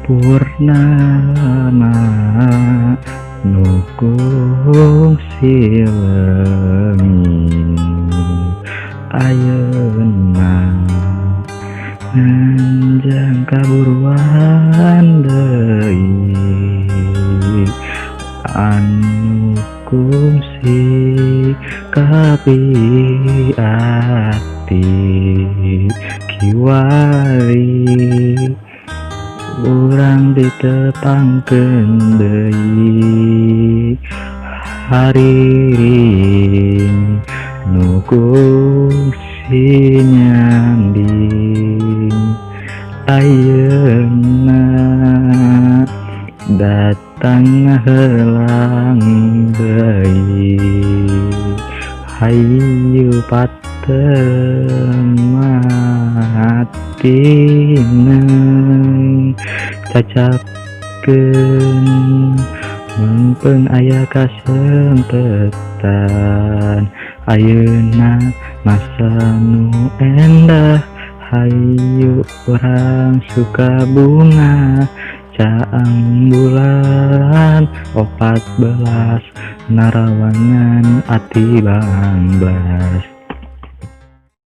Purnama nu kungsi leungit. Ayeuna nganjang kaburuan deui anu kungsi kapi ati. Kiwari urang ditepangkeun deui hariring nu kungsi nyanding. Ayeuna datang ngahelang deui, hayu patem atina, cacapkeun meungpeung aya kasempetan. Ayeuna masa nu endah, hayu urang suka bunga. Caang bulan 14 narawangan ati banglas.